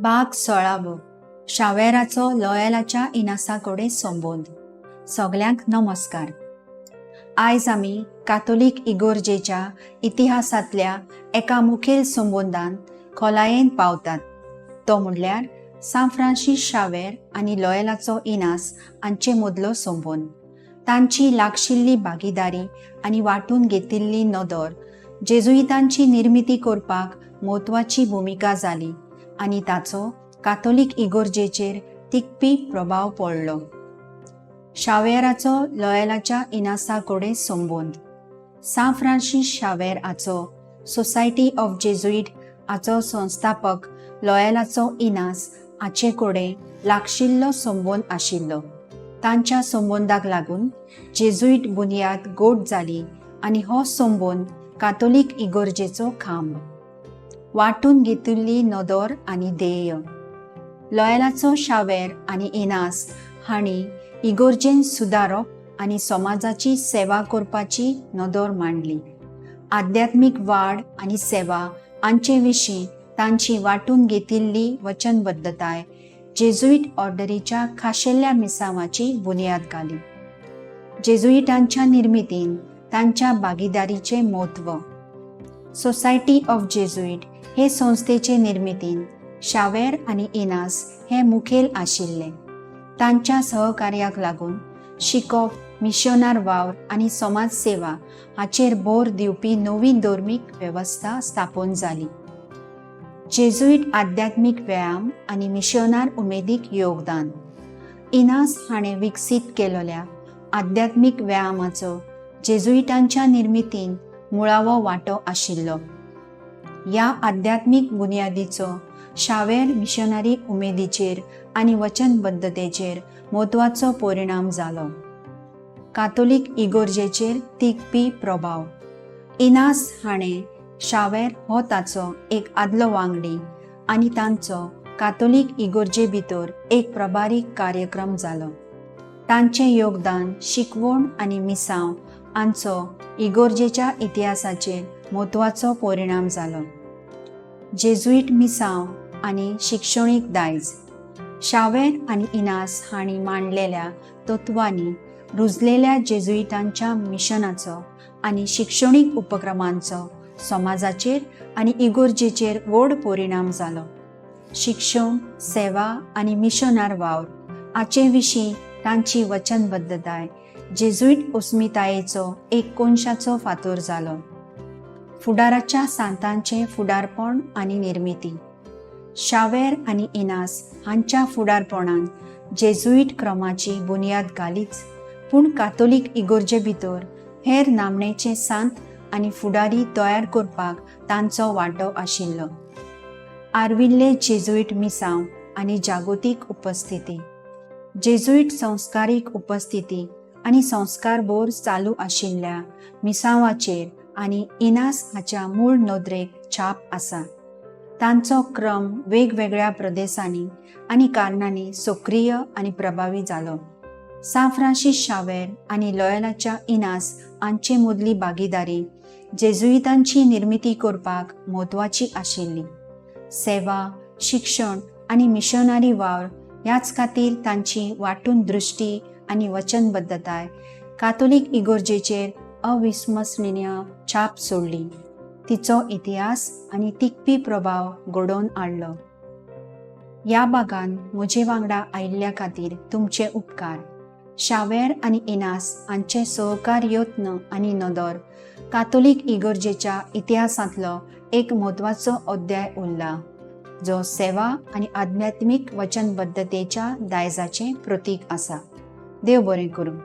भाग सोळावो, शावेराचो लोयलाच्या इनासा कडेन संबंद. सगल्यांक नमस्कार. आयज आमी कातोलीक इगोर्जेच्या इतिहासांतल्या एका मुखेल संबंदान खोलायेन पावतात, तो म्हणल्यार सांत फ्रांसीस शावेर आनी लोयलाचो इनास हांचे मदलो संबंद. तांची लागशिल्ली भागीदारी आनी वांटून घेतिल्ली नदर जेजुईतांची निर्मिती करपाक म्हत्वाची भुमिका जाली आनी ताचो कातोलीक इगोर्जेचेर तिगपी प्रभाव पडलो. शावेराचो लोयलाच्या इनासा कडेन संबंद. सांत फ्रांसीस शावेर हाचो सोसायटी ऑफ जेजुईट हाचो संस्थापक लोयलाचो इनास हाचे कडेन लागशिल्लो संबंद आशिल्लो. तांच्या संबंदाक लागून जेजुईट बुन्याद गोट जाली आनी हो संबंद कातोलीक इगोर्जेचो खांब. वांटून घेतिल्ली नदर आनी ध्येय. लोयलाचो शावेर आनी इनास हांणी इगोर्जेन सुदारप आनी समाजाची सेवा करपाची नदर मांडली. आध्यात्मीक वाड आनी सेवा हांचे विशीं तांची वांटून घेतिल्ली वचनबद्धताय जेजुईट ऑर्डरीच्या खाशेल्या मिसांवाची बुन्याद घाली. जेजुईटांच्या निर्मितीन तांच्या भागीदारीचें म्हत्व. सोसायटी ऑफ जेजुईट हे संस्थेचे निर्मितीन शावेर आनी इनास हे मुखेल आशिल्ले. तांच्या सहकार्याक लागून शिकप, मिशनार वावर आनी समाज सेवा हाचेर भर दिवपी नवी धर्मीक वेवस्था स्थापन जाली. जेजुईट आध्यात्मीक व्यायाम आनी मिशनार उमेदीक योगदान. इनास हाणें विकसीत केलेल्या आध्यात्मीक व्यायामाचो जेजुईटांच्या निर्मितीन मुळावो वांटो आशिल्लो. ह्या आध्यात्मीक बुन्यादीचो शावेर मिशनरी उमेदीचेर आनी वचनबद्धतेचेर म्हत्वाचो परिणाम जालो. कातोलीक इगोर्जेचेर तिगपी प्रभाव. इनास हाणें शावेर हो ताचो एक आदलो वांगडी आनी तांचो कातोलीक इगोर्जे भितर एक प्रभारी कार्यक्रम जालो. तांचें योगदान, शिकवण आनी मिसांव हांचो इगोर्जेच्या इतिहासाचेर म्हत्वाचो परिणाम जालो. जेजुईट मिसांव आनी शिक्षणीक दायज. शावेर आनी इनास हांणी मांडलेल्या तत्वांनी रुजलेल्या जेजुईटांच्या मिशनाचो आनी शिक्षणीक उपक्रमांचो समाजाचेर आनी इगोर्जेचेर व्हड परिणाम जालो. शिक्षण, सेवा आनी मिशनार वावर हाचे विशीं तांची वचनबद्धताय जेजुईट अस्मितायेचो एक कोनशाचो फातोर जालो. फुडाराच्या सांतांचें फुडारपण आनी निर्मिती. शावेर आनी इनास हांच्या फुडारपणान जेजुईट क्रमाची बुन्याद घालीच, पूण कातोलीक इगोर्जे भितर हेर नामनेचे सांत आनी फुडारी तयार करपाक तांचो वांटो आशिल्लो. आर्विल्ले जेजुईट मिसांव आनी जागतीक उपस्थिती. जेजुईट संस्कारीक उपस्थिती आनी संस्कार भर चालू आशिल्ल्या मिसांवाचेर आनी इनास हाच्या मूळ नदरेक छाप आसा. तांचो क्रम वेगवेगळ्या प्रदेशांनी आनी कारणांनी सक्रीय आनी प्रभावी जालो. सांत फ्रांसीस शावेर आनी लोयलाच्या इनास हांचे मदली भागीदारी जेजुईतांची निर्मिती करपाक म्हत्वाची आशिल्ली. सेवा, शिक्षण आनी मिशनरी वावर ह्याच खातीर तांची वांटून दृश्टी आनी वचनबद्धताय कातोलीक इगोर्जेचेर अविस्मरणीय छाप सोडली, तिचो इतिहास आनी तिगपी प्रभाव घडोवन हाडलो. ह्या भागान म्हजे वांगडा आयिल्ल्या खातीर तुमचे उपकार. शावेर आनी इनास हांचे सहकार, यत्न आनी नदर कातोलीक इगोर्जेच्या इतिहासांतलो एक म्हत्वाचो अध्याय उरला, जो सेवा आनी आध्यात्मीक वचनबद्धतेच्या दायजाचें प्रतीक आसा. देव बरें करूं.